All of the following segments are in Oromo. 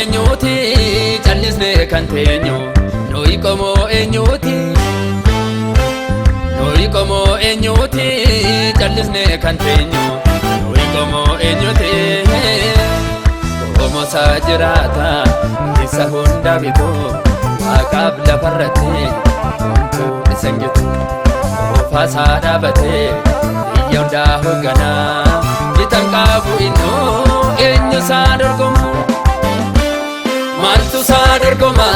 eenyuuti callisnee kan teenyu? Nuyi qomoo eenyuuti? Nuyi qomoo eenyuuti callisnee kan teenyu? Nuyi qomoo eenyuuti? Qomoo isaa jiraata isa hunda bitu, Waaqaaf lafarratti homtuu isa hin gitu. Qofaa isaa dhaabatee biyya hundaa hoogganaa, bitan qabu innoo eenyu isaa dorgoma? Maaltu isaa dorgoma?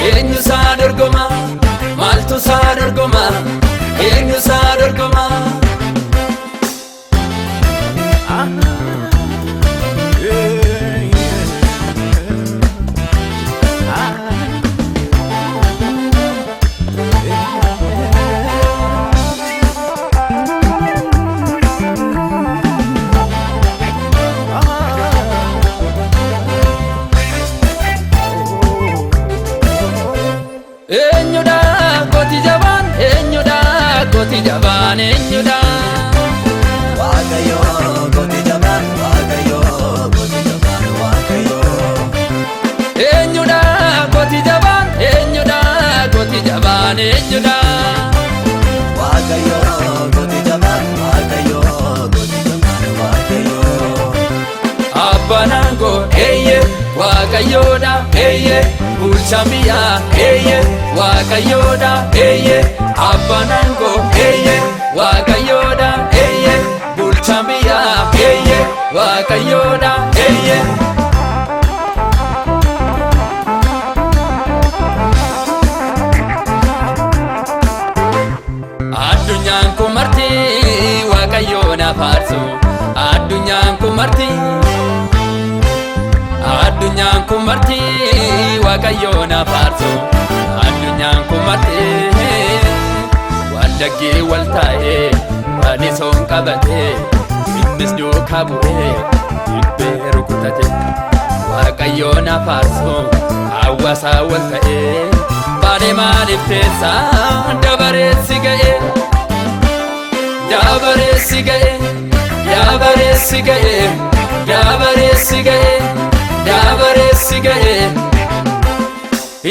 Eenyu isaa dorgoma? Maaltu isaa dorgoma? Eenyu isaa dorgoma? Eenyudha gooti jabaan? Eenyudha gooti jabaan? Eenyudha? Waaqayyo gooti jabaan, Waaqayyo gooti jabaan, Waaqayyo. Eenyudha gooti jabaan? Eenyudha gooti jabaan? Eenyudha? Waaqayyo gooti jabaan, Waaqayyo gooti jabaan, Waaqayyo. Abbaan aangoo eeyye Waaqayyoodha eeyye, bulchaan biyyaa eeyye Waaqayyoodha eeyye. Abbaan aangoo eeyye Waaqayyoodha eeyye, bulchaan biyyaa eeyye Waaqayyoodha eeyye. Addunyaan kun marti Waaqayyoon faarsu. Addunyaan kun marti, addunyaan kun marti Waaqayyoon faarsu. Addunyaan kun marti wallaggee wal taa'ee walisoon qabatee, innis duukaa bu'ee dibbee rukutate. Waaqayyoon faarsu hawaasaa wal ta'ee, baanee maaliif teessaa dabareessi ga'ee? Dabareessi ga'ee, dabareessi ga'ee, dabareessi ga'ee, dabareessi ga'ee.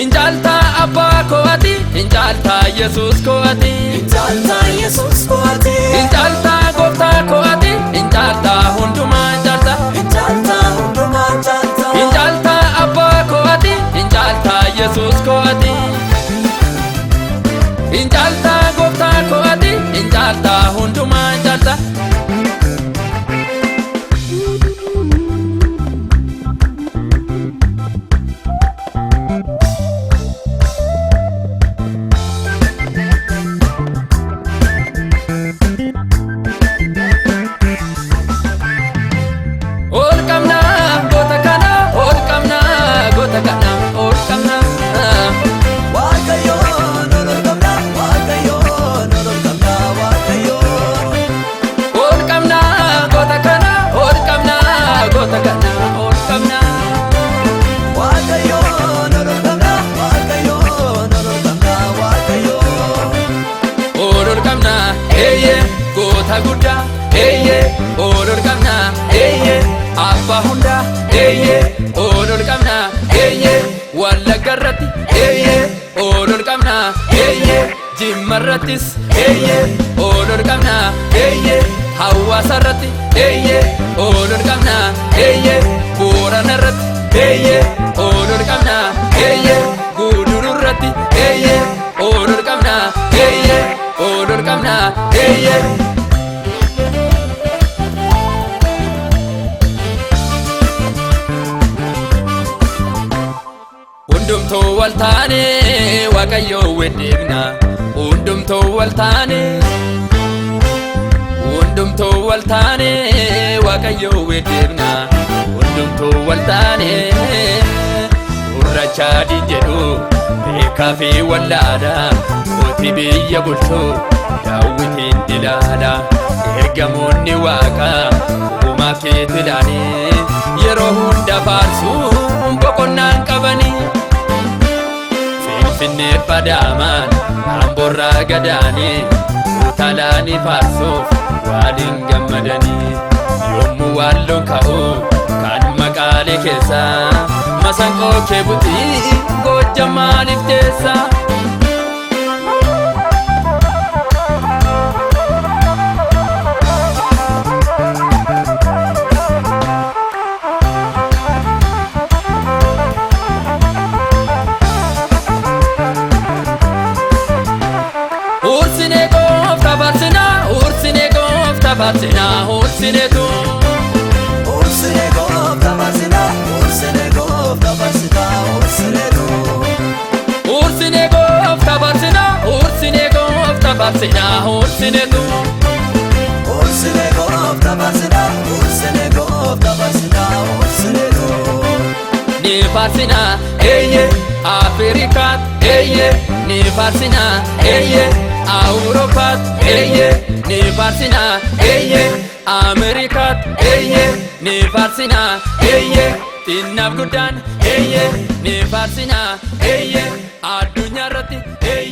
Injaaltaa abbaa koo ati, injaaltaa Yesuus koo ati. Injaaltaa Yesuus koo ati. Injaaltaa gooftaa koo ati, injaaltaa hundumaa injaaltaa. Injaaltaa hundumaa injaaltaa. Injaaltaa abbaa koo ati, injaaltaa Yesuus koo ati. Injaaltaa gooftaa koo ati, injaaltaa hundumaa injaaltaa. Ol qabna goota kana, ol qabna goota kana, ol qabna. Waaqayyo ol qabna, Waaqayyo ol qabna, Waaqayyo. Ol qabna goota kana, ol qabna goota kana, ol qabna. Waaqayyo ol qabna, Waaqayyo ol qabna, Waaqayyo. Ol ol qabna eeyye goota guddaa eeyye, ol ol qabna eeyye abbaa hundaa eeyye, ol ol qabna eeyye Wallagga irratti eeyye, ol ol qabna eeyye Jimma irrattis eeyye, ol ol qabna eeyye Hawaasa irratti eeyye, ol ol qabna eeyye Boorana irratti eeyye, ol ol qabna eeyye Guduruu irratti eeyye, ol ol qabna eeyye, ol ol qabna eeyye. Hundumtuu wal taane Waaqayyoo weddeebna. Hundumtuu wal taane, hundumtuu wal taane Waaqayyoo weddeebna. Hundumtuu wal taane gurraacha adii jedhu beekaa fi wallaala, mootii biyya bulchu daawwitiin ilaala. Ergamoonni waaqaa uumaa keetti ilaalee yeroo hunda faarsuun boqonnaan qabanii. Finfinnee Adaamaan Amboorraa gadaanii utalaanii faarsuuf waliin gammadanii, yommuu waalloon ka'u kan maqaalee keessaa Masanqoo kee butii Goojjam maaliif teessa? Ursine gooftaa faarsinaa, ursine gooftaa faarsinaa, ursineetu. Ursine gooftaa faarsinaa, ursine gooftaa faarsinaa, ursineetu. Ursine gooftaa faarsinaa, ursine gooftaa faarsinaa, ursineetu. Ursine gooftaa faarsinaa, ursine gooftaa faarsinaa, ursineetu. Ni faarsinaa, eeyye, Afrikaat, eeyye, ni faarsinaa, eeyye, Awuroopaat, eeyye, ni faarsinaa, eeyye, Ameerikaat, eeyye, ni faarsinaa, eeyye, xinnaaf guddaan, eeyye, ni faarsinaa, eeyye, addunyaa irratti, eeyye.